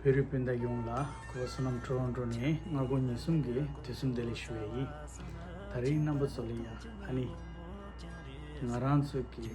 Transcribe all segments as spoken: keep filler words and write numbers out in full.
བོད་རིགས་སྤུན་ཟླ་ཡོངས་ལ་གུས་པ་བསོད་ནམས་ཊོ་རོན་ཊོ་ནས་སྔ་དགོང་ཉིན་གསུམ་གྱི་དུས་གསུམ་བདེ་ལེགས་ཞུ་བ་ཡིན། དེ་རིང་རྣམ་པ་ཚོ་ལ་ཡང་ཨ་ནི་ང་རང་ཚོ་གི་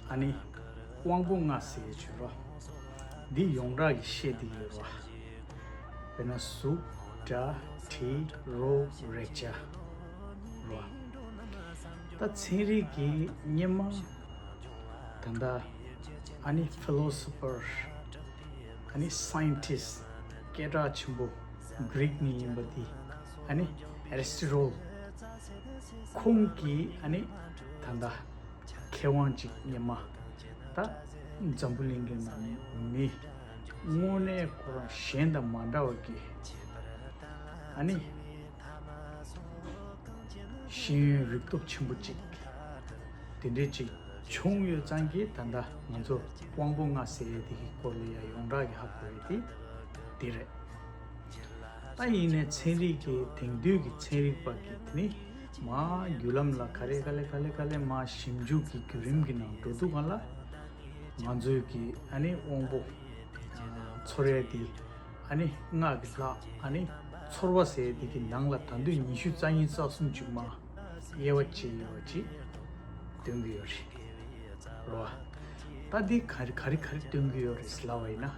ཨ་ནི་དབང་པོ་ལྔ་ཟེར་ཡས་བྱོས་རོགས། འདི་ཡོངས་གྲགས་ཀྱི་བཤད་འདི་ཡོད་རོགས། དཔེར་ན་གཟུགས་སྒྲ་དྲི་རོ་རེག་བྱ་རོ། ད་ཚན་རིག་གི་སྔོན་མ་ད་ལྟ་ཨ་ནི་ཕི་ལོ་སོ་ཕར་ཨ་ནི་སའིན་ཊིསི་སྐད་གྲགས་ཆེན་པོ་གྷི་རིག་མི་ཡིན་པ་འདི་ཨ་ནི་ཨེ་རི་སི་ཊོ་ཊལ་ཁོང་གིས་ཨ་ནི་ད་ལྟ་མཁས་དབང་ཅིག་སྔོན་མ་ད་འཛམ་བུ་གླིང་གི་ནང་མི་དངོས་གནས་ཁོ་རང་གཞན་དང་མ་འདྲ་བ་གི་ཨ་ནི་ཤེས་ཡོན་རིག་སྟོབས་ཆེན་པོ་ཅིག་དེ་འདྲས་ཅིག་བྱུང་ཡོད་ཙང་གི་ད་ལྟ་ང་ཚོ་དབང་པོ་ལྔ་ཟེར་ཡས་དེ་གི་སྐོར་ལ་ཡང་ཡོངས་གྲགས་ཀྱི་ཧ་གོ་ཡས་དེ་དེ་རེད། ད་ཡིན་ནའི་ཚན་རིག་གི་དེང་དུས་ཀྱི་ཚན་རིག་པ་གི་དེ་ནི་མ་བརྒྱུད་ལམ་ལ་ག་ལེ་ག་ལེ་ག་ལེ་ག་ལེ་མ་ཞིབ་འཇུག་གི་བརྒྱུད་རིམ་གྱི་ནང་འགྲོ་དུས་གང་ལ་ང་ཚོའི་གི་ཨ་ནི་དབང་པོ་ཚོར་ཡས་དེ་ཨ་ནི་ལྔ་གི་ལྷག་ཨ་ནི་ཚོར་བ་ཟེར་ཡས་དེ་གི་ནང་ལ་ད་དུང་ཉི་ཤུ་རྩ་གཉིས་རྩ་གསུམ་ཅིག་མ་དབྱེ་བ་ཕྱེ་ཡོད་པ་ཅིག་སྟོན་གྱི་ཡོད་རེད། རོ། ད་འདི་ག་རེ་ག་རེ་ག་རེ་སྟོན་གྱི་ཡོད་རེད་ལབ་པ་ཡིན་ན།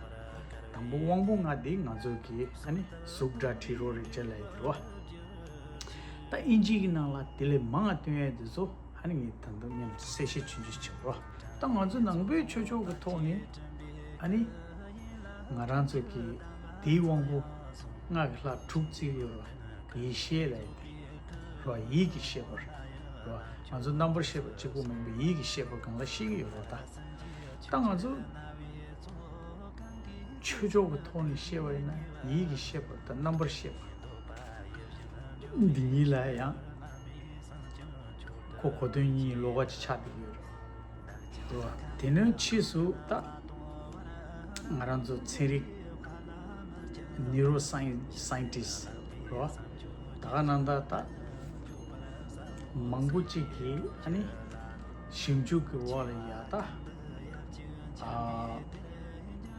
དང་པོ་དབང་པོ་ལྔ་འདི་ང་ཚོ་གི་ཨ་ནི་གཟུགས་སྒྲ་དྲི་རོ་རེག་བྱ་ལབ་ཡས་དེ་རོ། ད་དབྱིན་ཇི་གི་ནང་ལ་དེ་ལས་མང་བ་སྟོན་ཡས་དེ་ཚོ་ཨ་ནི་ངས་ད་དུང་མཉམ་དུ་གསལ་བཤད་ཆུང་ཆུང་བྱེད་རོ། ད་ང་ཚོ་ནང་པའི་ཆོས་ཕྱོགས་ཀྱི་ཐོག་ནས་ཨ་ནི་ང་རང་ཚོ་གི་དེའི་དབང་པོ་ལྔ་གི་ལྷག་དྲུག་བརྩི་གི་ཡོད་རོ། ཡིད་ཤེས་ལབ་ཡས་དེ་རོ། ཡིད་ཀྱི་ཤེས་པ་རོ། ང་ཚོ་རྣམ་པར་ཤེས་པ་གཅིག་པུ་མིན་པའི་ཡིད་ཀྱི་ཤེས་པ་སྒང་ལ་ཤེས་ཀྱི་ཡོད་རེད་ད། ད་ང་ཚོ་ཆོས་ཕྱོགས་ཀྱི་ཐོག་ནས་བཤད་པ་ཡིན་ན་ཡིད་ཀྱི་ཤེས་པ་དང་རྣམ་པར་ཤེས་པ་འདི་གཉིས་ལ་ཡང་ཁོ་གོ་དོན་གཉིས་ལོགས་ཀ་ཅིག་ཆགས་བསྡད་ཀྱི་ཡོད་རེད། རོ། དེ་ནས་ཕྱིས་སུ་ད་ང་རང་ཚོ་ཚན་རིག་ནིའུ་རོ་སའིན་སའིན་ཊིསི་རོ། ད་ག་ནང་ད་ད་མང་པོ་ཅིག་གིས་ཨ་ནི་ཞིབ་འཇུག་གི་འོག་ལ་ཡ་ད་ཨ་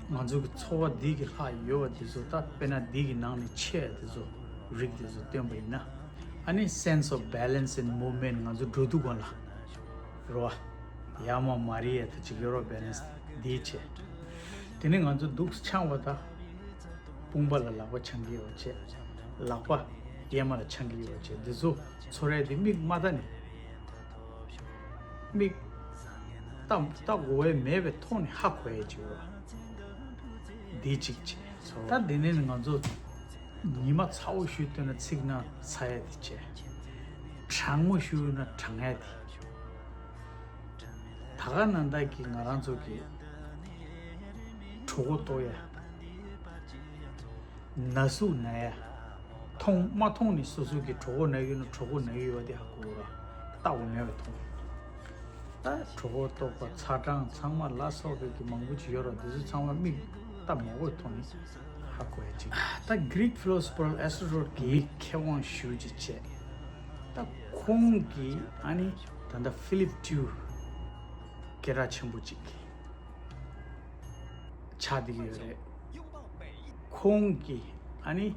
ང་ཚོ་གི་ཚོར་བ་འདི་གི་ལྷག་ཡོད་པ་འདི་ཚོ་ད་དཔེར་ན་འདི་གི་ནང་ནས་ཆེ་བ་འདི་ཚོ་རིགས་འདི་ཚོ་སྟོན་པ་ཡིན་ན། ཨ་ནི་sense of balance and movement ང་ཚོ་འགྲོ་དུས་སྒང་ལ་རོ། ཡར་མར་མར་ཡས་དེ་ཅིག་ཡོད་རོ། བེ་ལན་སི་འདི་བྱས། དེ་ནས་ང་ཚོ་འདུག་འཆང་བ་དང་། དཔུང་པ་ལ་ལག་པ་འཆང་གི་ཡོད་བྱས། ལག་པ་གཡས་མ་ལ་འཆང་གི་ཡོད་བྱས། འདི་ཚོ་ཚོར་ཡས་དེ་མིག་མ་ལྟ་ནས། མིག་ལྟ་ལྟ་དགོས་པའི་མེད་པའི་ཐོག་ནས་ཧ་གོ་ཡས་ཅིག་ཡོད་རོ། འདི་གཅིག་བྱས། ད་འདི་ནས་ང་ཚོ་ཉི་མ་ཚ་བོ་ཞིག་བཏོན་ན་ཚིག་ན་ཚ་ཡས་དེ་བྱས། གྲང་མོ་ཞིག་ཡོད་ན་གྲང་ཡས་དེ། ད་ག་ནང་ད་གི་ང་རང་ཚོ་གི་གྲོད་ཁོག་ལྟོགས་ཡ། ན་ཟུག་ན་ཡ། མཐོང་མ་མཐོང་ནས་སོ་སོ་གི་གྲོད་ཁོག་ན་གི་ཡོད་ན་གྲོད་ཁོག་ན་གི་ཡོད་པ་དེ་ཧ་གོ་ར། ལྟ་བ་མེད་པ་མཐོང་། ད་གྲོད་ཁོག་ལྟོགས་པ་ཚ་གྲང་ཚང་མ་ལ་སོགས་པའི་གི་མང་པོ་ཅིག་ཡོད་ར། དེ་ཚོ་ཚང་མ་མིག་ལྟ་མ་དགོས་མཐོང་ནས་ཧ་གོ་ཡ་ཅིག་ད་གྷི་རིག་ཕི་ལོ་སོ་ཕར་ཨེ་རི་སི་ཊོ་ཊལ་གི་མཁས་དབང་ཞེ་པོ་ཅིག་བྱས། ད་ཁོང་གིས་ཨ་ནི་ད་ལྟ་ཕི་ལིབ་ཊུ་སྐད་གྲགས་ཆེན་པོ་ཅིག་ཆགས་བསྡད་ཀྱི་ཡོད་རེད། ཁོང་གིས་ཨ་ནི་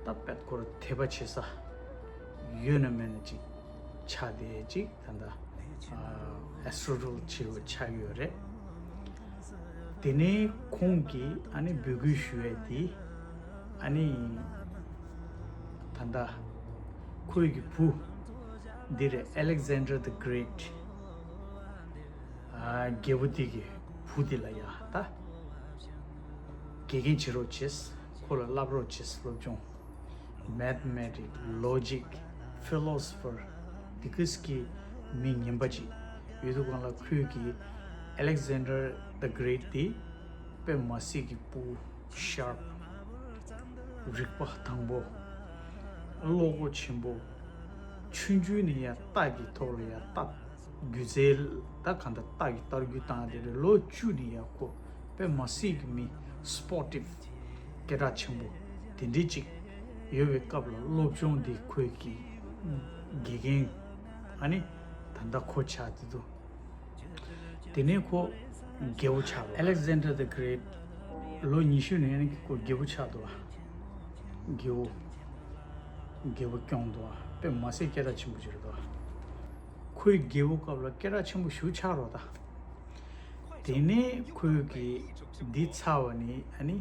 ད་དཔེ་སྐོར་དད་པ་བྱེད་ས་ཡོད་ན་མེད་ན་ཅིག་ཆགས་བསྡད་ཅིག་ད་ལྟ་ཨ་ཨེ་སི་ཊོ་ཊལ་ཆེ་བ་ཆགས་ཀྱི་ཡོད་རེད། དེ་ནས་ཁོང་གིས་ཨ་ནི་འབོད་སྐུལ་ཞུ་ཡས་དེ་ཨ་ནི་ད་ལྟ་ཁོའི་གི་བུ་འདི་རེད། Alexander the Great། ཨ་རྒྱལ་པོ་འདི་གི་བུ་འདི་ལ་ཡ་ད་དགེ་རྒན་བྱེད་རོགས་བྱེད། ཁོ་ལ་བསླབ་རོགས་བྱེད། སློབ་སྦྱོང་། Mathematics, logic, philosopher འདི་གིས་ཀྱི་མི་ངན་པ་ཅིག་ཡོད་དུས་སྒང་ལ་ཁོས་ཀྱི་Alexander the Great འདི་དཔེ་མ་སྲིད་ཀྱི་སྤུ་ཤར་པ། རིག་པ་དྭངས་པོ། བློ་ཁོག་ཆེན་པོ། ཆུང་ཆུང་ནས་ཡ་རྟ་གི་ཐོག་ལ་ཡ་རྟ་སྒྱུ་རྩལ་ད་གང་ལྟར་རྟ་གི་རྟ་རྒྱུག་བཏང་དེ་རེད། ལོ་བཅུ་ནས་ཡ་ཁོ་དཔེ་མ་སྲིད་ཀྱི་མི་སི་པོར་ཊིབ་སྐད་གྲགས་ཆེན་པོ་དེ་འདྲས་ཅིག་ཡོད་པའི་སྐབས་ལ་སློབ་སྦྱོང་འདི་ཁོས་ཀྱི་དགེ་རྒན་ཨ་ནི་ད་ལྟ་ཁོ་ཆགས་དེ་འདུག་དེ་ནས་ཁོ་རྒྱལ་པོ་ཆགས་རོ། Alexander the Great ལོ་ཉི་ཤུ་ནས་ཁོ་རྒྱལ་པོ་ཆགས་འདུག་བ། རྒྱལ་པོ། རྒྱལ་པོ་སྐྱོང་འདུག་བ། དཔེ་མ་སྲིད་སྐད་གྲགས་ཆེན་པོ་ཅིག་རེད་འདུག་བ། ཁོའི་རྒྱལ་པོ་སྐབས་ལ་སྐད་གྲགས་ཆེན་པོ་ཞེ་པོ་ཆགས་རོགས་ད། དེ་ནས་ཁོས་ཀྱི་འདི་ཚར་བ་ནི་ཨ་ནི།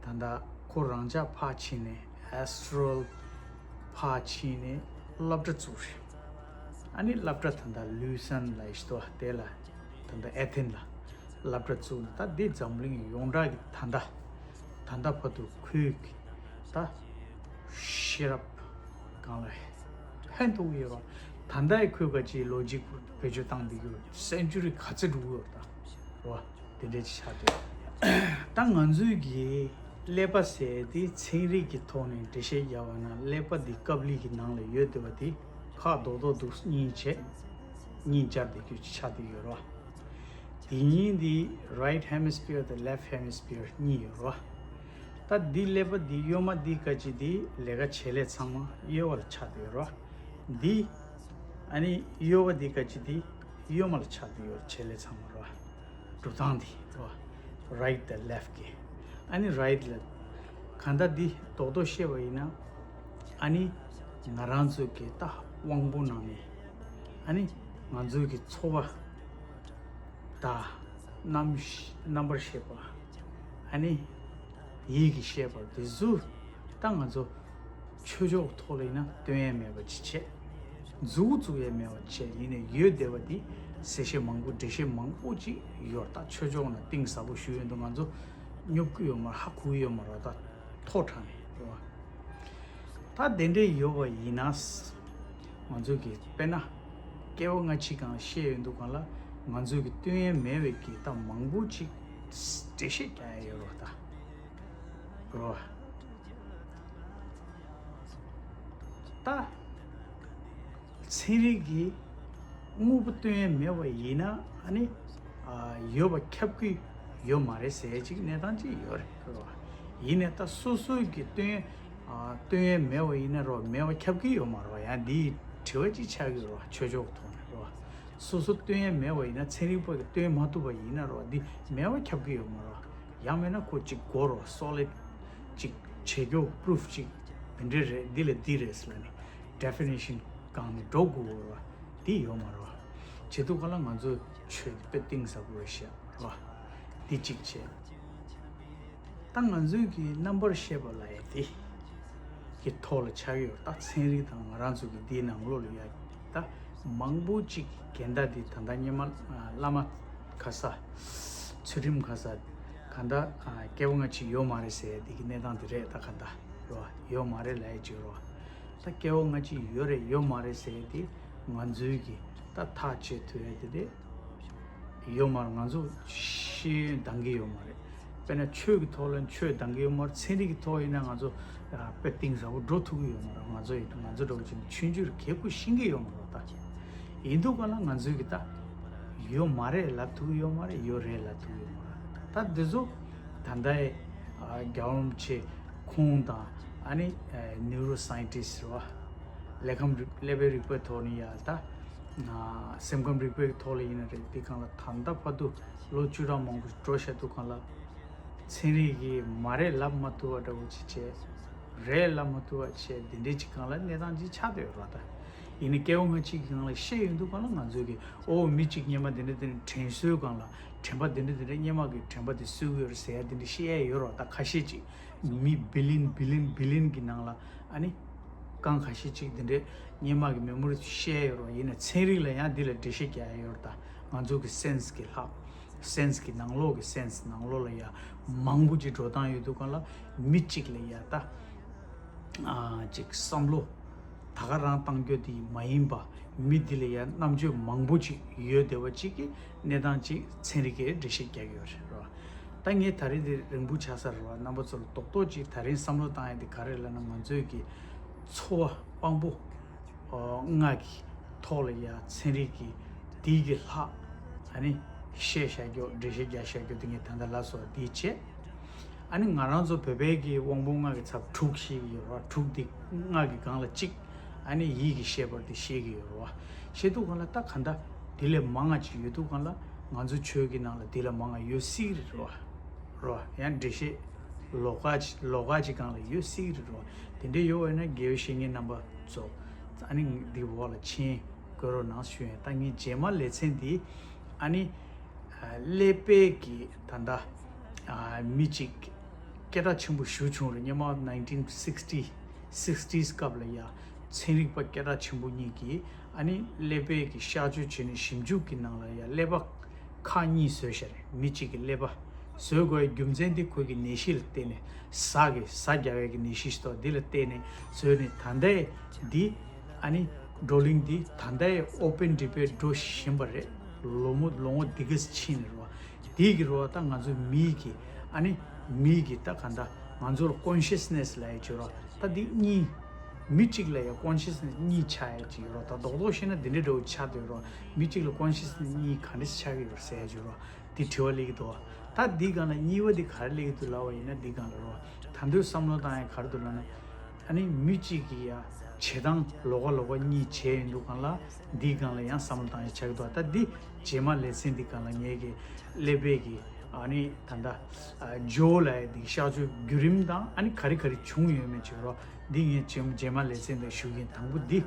ད་ལྟ་ཁོ་རང་ཅག་ཕར་ཕྱིན་ནས་ཨེ་སི་ཊ་རལ་ཕར་ཕྱིན་ནས་སློབ་གྲྭ་བཙུགས་རེད། ཨ་ནི་སློབ་གྲྭ་ད་ལྟ་ལུ་སན་ལ་ཡིན་ཏོ་དེ་ལ་ད་ལྟ་ཨེ་ཐེན་ལ་སློབ་གྲྭ་བཙུགས་ནས། ད་འདི་འཛམ་གླིང་ཡོངས་གྲགས་ཀྱི་ད་ལྟ་ད་ལྟ་བར་དུ་ཁོས་ཀྱི་ད་ཤེས་རབ་གང་ལ་ཧན་ཐུག་ཡོད་རོགས། ད་ལྟའི་ཁོས་ག་ཅིག་ལོ་ཇིག་བེད་སྤྱོད་བཏང་བསྡད་ཡོད། སེན་ཅུ་རི་ག་ཚོད་འགྲོ་གི་ཡོད་ད་རོ། དེ་འདྲས་ཅིག་ཆགས་འདུག་ད་ང་ཚོའི་གི་ཀླད་པ་ཟེར་དེ་ཚན་རིག་གི་ཐོག་ནས་འགྲེལ་བཤད་རྒྱག་པ་ན། ཀླད་པ་འདི་ཀབ་ལི་གི་ནང་ལ་ཡོད་བསྡད་པ་དེ་ཁག་རྡོག་རྡོག་འདུག་གཉིས་བྱས། གཉིས་སྦྱར་བསྡད་རྒྱུ་ཆགས་བསྡད་ཡོད་རོ། དེ་གཉིས་འདི་right hemisphere དང་left hemisphere གཉིས་ཡོད་རོ། ད་འདི་ཀླད་པ་འདི་གཡོན་མ་འདི་ག་ཅི་འདི་ལས་ཀ་བྱེད་ལས་ཚང་མ་གཡོན་པ་ལ་ཆགས་བསྡད་ཡོད་རོ། འདི་ཨ་ནི་གཡོན་པ་འདི་ག་ཅི་འདི་གཡོན་མ་ལ་ཆགས་བསྡད་ཡོད་རོ། བྱེད་ལས་ཚང་མ་རོ། སྒྲུབ་སྟངས་འདི་རོ། right དང་left གི། ཨ་ནི་right ལ། གང་ལྟར་འདི་རྡོག་རྡོག་བཤད་པ་ཡིན་ན། ཨ་ནི་ང་རང་ཚོ་གི་ད་དབང་པོ་ནང་ནས། ཨ་ནི་ང་ཚོ་གི་ཚོར་བ་དང་། རྣམ་ཤེས། རྣམ་པར་ཤེས་པ། ཨ་ནི་ཡིད་ཀྱི་ཤེས་པ་དེ་ཚོ་ད་ང་ཚོ་ཆོས་ཕྱོགས་ཐོག་ལ་ཡིན་ན་སྟོན་ཡས་མེད་པ་ཅིག་བྱས། མཛུབ་བཙུགས་ཡས་མེད་པ་བྱས། ཡིན་ནའི་ཡོད་བསྡད་པ་འདི་གསལ་བཤད་མང་པོ་འགྲེལ་བཤད་མང་པོ་ཅིག་ཡོད། ད་ཆོས་ཕྱོགས་ནང་གཏིང་ཟབ་པོ་ཞུ་ཡོང་དུས་ང་ཚོ་སྙོབ་ཀྱི་ཡོད་མ་རེད། ཧ་གོ་གི་ཡོད་མ་རེད། ད་ཐོག་དྲངས་ནས་རེད་བ། ད་དེ་འདྲས་ཡོད་པ་ཡིན་ན། ང་ཚོ་གི་དཔེར་ན་སྐྱེ་བ་སྔ་ཕྱི་སྒང་བཤད་ཡོང་དུས་སྒང་ལ་ང་ཚོ་གི་སྟོན་ཡས་མེད་པའི་གི་ད་མང་པོ་ཅིག་འགྲེལ་བཤད་རྒྱག་ཡས་ཡོད་རེད་བ། ད་རེད་བ། ད་ཚན་རིག་གིས་དངོས་པོ་སྟོན་ཡས་མེད་པ་ཡིན་ན། ཨ་ནི་ཨ་ཡོད་པ་ཁྱབ་ཀྱི་ཡོད་མ་རེད་ཟེར་ཅིག་གནས་སྟངས་ཅིག་ཡོད་རེད། རེད་བ། ཡིན་ནའི་ད་སོ་སོའི་གི་སྟོན་ཨ་སྟོན་ཡས་མེད་པ་ཡིན་ན་རོ། མེད་པ་ཁྱབ་ཀྱི་ཡོད་མ་རེད་བ། ཡང་འདི་དྲི་བ་ཅིག་ཆགས་ཀྱི་རེད་བ། ཆོས་ཕྱོགས་ཐོག་ནས་རེད་བ། སོ་སོ་སྟོན་ཡས་མེད་པ་ཡིན་ན། ཚན་རིག་པ་གིས་སྟོན་མ་ཐུབ་པ་ཡིན་ན་རོ། འདི་མེད་པ་ཁྱབ་ཀྱི་ཡོད་མ་རེད་བ། ཡང་མིན་ན་ཁོ་ཅིག་དགོས་རོ། སོ་ལིཌ་ཅིག་བྱེད་རྒྱུ་པུ་རུཕ་ཅིག་འདི་འདྲ་རེད། འདི་ལ་འདི་རེད་ཟེར་ལབ་ནས་ཌེ་ཕི་ནེ་ཤན་སྒང་ནས་འགྲོ་དགོས་རོ། འདི་ཡོད་མ་རེད་བ། བྱེད་དུས་སྒང་ལ་ང་ཚོ་ཆོས་དཔེ་གཏིང་ཟབ་པོ་རེད་ཤག་རོ། འདི་གཅིག་བྱས། ད་ང་ཚོའི་གི་རྣམ་པར་ཤེས་པ་ལབ་ཡས་དེ་གི་ཐོག་ལ་ཆགས་ཡོད། ད་ཚན་རིག་དང་ང་རང་ཚོ་གི་འདིའི་ནང་ལོགས་ལ་ཡ་ད་མང་པོ་ཅིག་གི་འགལ་ཟླ་འདི། ད་ལྟ་སྔོན་མ་བླ་མ་ག་ས། ཚུལ་ཁྲིམས་ག་ས། གང་ལྟར་སྐྱེ་བ་སྔ་ཕྱི་ཡོད་མ་རེད་ཟེར་ཡས་དེ་གི་གནས་སྟངས་དེ་རེད། ད་གང་ལྟར་རོ། ཡོད་མ་རེད་ལབ་ཡས་ཅིག་རོ། ད་སྐྱེ་བ་སྔ་ཕྱི་ཡོད་རེད་ཡོད་མ་རེད་ཟེར་ཡས་དེ་ང་ཚོའི་གི་ད་ཐག་བཅད་ཐུབ་ཡས་དེ་རེད། ཡོད་མ་རེད། ང་ཚོ་ཤེས་ཡོན་འདང་གི་ཡོད་མ་རེད། དཔེར་ན་ཆོས་ཀྱི་ཐོག་ལ་ཆོས་འདང་གི་ཡོད་མ་རེད། ཚན་རིག་གི་ཐོག་ཡིན་ན་ང་ཚོ་ཨ་དཔེ་གཏིང་ཟབ་པོ་འགྲོ་ཐུབ་ཀྱི་ཡོད་མ་རེད། ང་ཚོ་ཡིན་ན་ང་ཚོ་འདྲ་བོ་ཅིག་ཆུང་ཆུང་རེད། གལ་ཁུ་ཤེས་ཀྱི་ཡོད་མ་རེད། ད་ཡིན་དུས་སྒང་ལ་ང་ཚོའི་གི་ད་ཡོད་མ་རེད་ལབ་ཐུབ་ཀྱི་ཡོད་མ་རེད། ཡོད་རེད་ལབ་ཐུབ་ཀྱི་ཡོད་མ་རེད། ད་འདི་ཚོ་ད་ལྟའི་ཨ་རྒྱལ་བ་རིན་པོ་ཆེ་ཁོང་དང་ཨ་ནི་ཨ་ནིའུ་རོ་སའིན་ཊིསི་རེད་བ། ཀླད་ཁམས་རིག་ཀླད་པའི་རིག་པའི་ཐོག་ནས་ཡ་ད། ཨ་སེམས་ཁམས་རིག་པའི་ཐོག་ལ་ཡིན་ན་རེད། འདི་སྒང་ལ་ད་ལྟ་བར་དུ་ལོ་བཅུ་ཕྲག་མང་པོ་འགྲོ་བཞག་དུས་སྒང་ལ། ཚན་རིག་གིས་མ་རེད་ལབ་མ་ཐུབ་པ་འདྲ་བོ་ཅིག་བྱས། རེད་ལབ་མ་ཐུབ་པ་བྱས། འདི་འདྲའི་ཅིག་སྒང་ལ་གནས་སྟངས་ཅིག་ཆགས་བསྡད་ཡོད་རེད་ད། ཡིན་ནའི་སྐྱེ་བ་སྔ་ཕྱི་གི་སྒང་ལ་བཤད་ཡོང་དུས་སྒང་ལ་ང་ཚོ་གིས་ཨོ་མི་གཅིག་སྔོན་མ་འདི་འདྲ་འདི་འདྲ་དྲན་གསོའི་སྒང་ལ་དྲན་པ་འདི་འདྲ་འདི་འདྲ་སྔོན་མ་གི་དྲན་པ་དེ་གསོས་ཀྱི་ཡོད་རེད་ཟེར་ཡ་འདི་འདྲ་བཤད་ཡ་ཡོད་རེད་ད། ཁ་ཤས་ཅིག་མི་བི་ལི་ཡན་བི་ལི་ཡན་བི་ལི་ཡན་གི་ནང་ལ་ཨ་ནི་རྐང་ཁ་ཤས་ཅིག་འདི་འདྲའི་སྔོན་མ་གི་མེ་མོ་རི་བཤད་ཡོད་རེད། ཡིན་ན་ཚན་རིག་ལ་ཡང་འདི་ལ་འགྲེལ་བཤད་རྒྱག་ཡ་ཡོད་རེད་ད། ང་ཚོ་གི་སེན་སི་གི་ལྷག་སེན་སི་གི་ནང་ལོགས་གི་སེན་སི་ནང་ལོགས་ལ་ཡ་མང་པོ་ཅིག་འགྲོ་སྟངས་ཡོད་དུས་སྒང་ལ་མི་གཅིག་ལ་ཡ་ད་ཨ་ཅིག་བསམ་བློ་ད་ག་རང་བཏང་རྒྱུ་དེ་མ་ཡིན་པ། མི་འདི་ལ་ཡ་རྣམ་དཔྱོད་མང་པོ་ཅིག་ཡོད་བསྡད་པ་ཅིག་གི་གནས་སྟངས་ཅིག་ཚན་རིག་གིས་འགྲེལ་བཤད་རྒྱག་གི་ཡོད་རེད་རོ། ད་ངས་ད་རེས་འདི་རིང་པོ་ཆགས་ས་རེད་བ། རྣམ་པ་ཚོ་ལ་རྡོག་རྡོག་ཅིག་ད་རིང་བསམ་བློ་བཏང་ཡ་འདི་ག་རེ་ལབ་ན། ང་ཚོའི་གི་ཚོར་བ་དབང་པོ་ལྔ་གི་ཐོག་ལ་ཡ་ཚན་རིག་གིས་དེའི་གི་ལྷག་ཨ་ནི་བཤད་བཞག་རྒྱུ། འགྲེལ་བཤད་རྒྱག་བཞག་རྒྱུ་དེ་ངས་ད་ལྟ་ལབ་སོང་བ་དེ་བྱས། ཨ་ནི་ང་རང་ཚོ་བོད་པའི་གི་དབང་པོ་ལྔ་གི་ཚབ་དྲུག་ཤེས་ཀྱི་ཡོད་རེད་བ། དྲུག་དེ་ལྔ་གི་སྒང་ལ་གཅིག་ཨ་ནི་ཡིད་ཀྱི་ཤེས་པ་དེ་ཤེས་ཀྱི་ཡོད་རེད་བ། ཤེས་དུས་སྒང་ལ་ད་ག་འདྲ་དེ་ལས་མང་ང་ཅིག་ཡོད་དུས་སྒང་ལ་ང་ཚོ་ཆོས་ཀྱི་ནང་ལ་དེ་ལས་མང་ང་ཡོད་སྲིད་ཀྱི་རེད་བ། རོ། ཡང་འགྲེལ་བཤད་ལོགས་ཀ་ཅིག་ལོགས་ཀ་ཅིག་སྒང་ལ་ཡོད་སྲིད་ཀྱི་རེད་རོ། དེ་འདྲ་ཡོད་པ་ཡིན་ན་དགེ་བའི་བཤེས་གཉེན་རྣམ་པ་ཚོ་ཨ་ནི་འདི་འོག་ལ་མཆན་བཀོད་རོགས་གནང་ཞུ་ཡིན། ད་ངས་རྗེས་མ་ལེ་ཚན་འདི་ཨ་ནི་ཀླད་པའི་གི་ད་ལྟ་མི་གཅིག་སྐད་གྲགས་ཆེན་པོ་ཞེ་པོ་བྱུང་རེད། སྔོན་མ་nineteen sixty sixties སྐབས་ལ་ཡ་ཚན་རིག་པ་སྐད་གྲགས་ཆེན་པོ་གཉིས་ཀྱིས་ཨ་ནི་ཀླད་པའི་གི་གཤག་བཅོས་བྱས་ནས་ཞིབ་འཇུག་གི་ནང་ལ་ཡ་ཀླད་པ་ཁག་གཉིས་བཟོས་བཞག་རེད། མི་གཅིག་གི་ཀླད་པ་བཟོས་དགོས་རྒྱུ་མཚན་དེ་ཁོའི་གི་ནད་གཞི་ལ་བརྟེན་ནས། ཟ་གི་ཟ་རྒྱག་ཡས་ཀྱི་ནད་གཞི་ཞིག་འདུག་འདི་ལ་བརྟེན་ནས་བཟོས་ནས། ད་ལྟའི་འདི་ཨ་ནི་བགྲོ་གླེང་འདི་ད་ལྟའི་open debate འགྲོ་བཞིན་པ་རེད། ལོ་མོ་ལོ་ངོ་འདི་ག་ཕྱིན་ནས་རོ། དེའི་གི་རོ། ད་ང་ཚོ་མིའི་གི་ཨ་ནི་མིའི་གི་ད་ག་འདྲ་ང་ཚོ་ལ་consciousness ལབ་ཡས་ཅིག་རོ། ད་འདི་གཉིས། མི་གཅིག་ལ་ཡ་consciousness གཉིས་ཆགས་ཡས་ཅིག་ཡོད་རོ། ད་རྡོག་རྡོག་བཤད་ན་འདི་འདྲ་འདྲ་བོ་ཆགས་འདུག་རོ། མི་གཅིག་ལ་consciousness གཉིས་ག་འདྲ་ཆགས་ཀྱི་ཡོད་ཟེར་ཡས་ཅིག་རོ། འདི་དྲི་བ་སླེབས་ཀྱི་འདུག་ད་འདི་སྒང་ལ་གཉིས་པ་འདི་ག་རེ་སླེབས་ཀྱི་འདུག་ལབ་པ་ཡིན་ན། འདི་སྒང་ལ་རོ། ད་དུང་བསམ་བློ་བཏང་ཡས་ག་རེ་འདུག་ལབ་ན། ཨ་ནི་མི་གཅིག་གིས་ཡ་བྱེད་སྟངས་ལོགས་ཀ་ལོགས་ཀ་གཉིས་བྱས་ཡོང་དུས་སྒང་ལ། འདིའི་སྒང་ལ་ཡང་བསམ་བློ་བཏང་ཡས་ཆགས་ཀྱི་འདུག་ད་འདི་རྗེས་མ་ལེ་ཚན་འདི་སྒང་ལ་ངས་ཀྱི་ཀླད་པའི་གི་ཨ་ནི་ད་ལྟ་ཇོ་ལབ་ཡས་འདི་གཤག་བཅོས་བརྒྱུད་རིམ་དང་། ཨ་ནི་ག་རེ་ག་རེ་བྱུང་ཡོད་མེད་ཅིག་རོ། འདི་ངས་རྗེས་རྗེས་མ་ལེ་ཚན་འདི་ཞུ་གི་ཡིན། དང་པོ་འདི་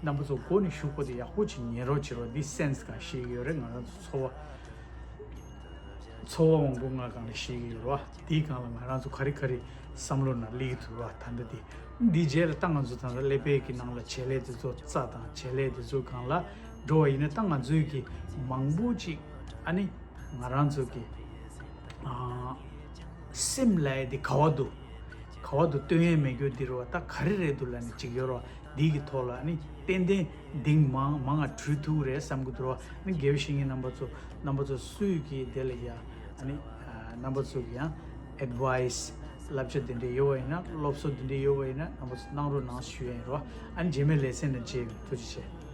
རྣམ་པ་ཚོ་མགོ་ནས་གཞུག་བར་དུ་ཡག་པོ་ཅིག་ཉན་རོགས་བྱེད་རོགས། འདི་སེམས་སྒང་ཤེས་ཀྱི་ཡོད་རེད། ང་རང་ཚོ་ཚོར་བ་ཚོར་བ་མང་པོ་ང་སྒང་ལ་ཤེས་ཀྱི་ཡོད་རེད་བ། དེའི་སྒང་ལ་ང་རང་ཚོ་ག་རེ་ག་རེ་བསམ་བློ་ནང་སླེབས་ཀྱི་འདུག་རེད་བ། ད་ལྟ་དེ་འདིའི་རྗེས་ལ་ད་ང་ཚོ་ད་ལྟ་ཀླད་པའི་གི་ནང་ལ་བྱེད་ལས་དེ་ཚོ་རྩ་དང་བྱེད་ལས་དེ་ཚོ་སྒང་ལ་འགྲོ་བ་ཡིན་ན། ད་ང་ཚོའི་གི་མང་པོ་ཅིག་ཨ་ནི་ང་རང་ཚོ་གི་ཨ་སེམས་ལབ་ཡས་དེ་ག་བ་འདུག་ག་བ་འདུག་སྟོན་ཡས་མེད་རྒྱུ་འདི་རེད་བ། ད་ག་རེ་རེད་འདུག་ལབ་ནས་ཅིག་ཡོད་རེད་བ། འདི་གི་ཐོག་ལ་ཨ་ནི་ཏན་ཏན་གདེང་མང་མང་ང་དྲུད་ཐུབ་རེད་བསམ་གྱི་འདུག་རོ། ཨ་ནི་དགེ་བའི་བཤེས་གཉེན་རྣམ་པ་ཚོ་རྣམ་པ་ཚོ་སུས་ཀྱིས་དེ་ལ་ཡ་ཨ་ནི་ཨ་རྣམ་པ་ཚོ་གི་ཡང་advice བསླབ་བྱ་དེ་འདྲ་ཡོད་པ་ཡིན་ན། སློབ་གསོ་དེ་འདྲ་ཡོད་པ་ཡིན་ན། རྣམ་པ་ཚོ་གནང་རོགས་གནང་ཞུ་ཡ་ཡིན་རོ། ཨ་ནི་རྗེས་མའི་ལེ་ཚན་ནང་མཇལ་ཡོང་། ཐུགས་རྗེ་ཆེ།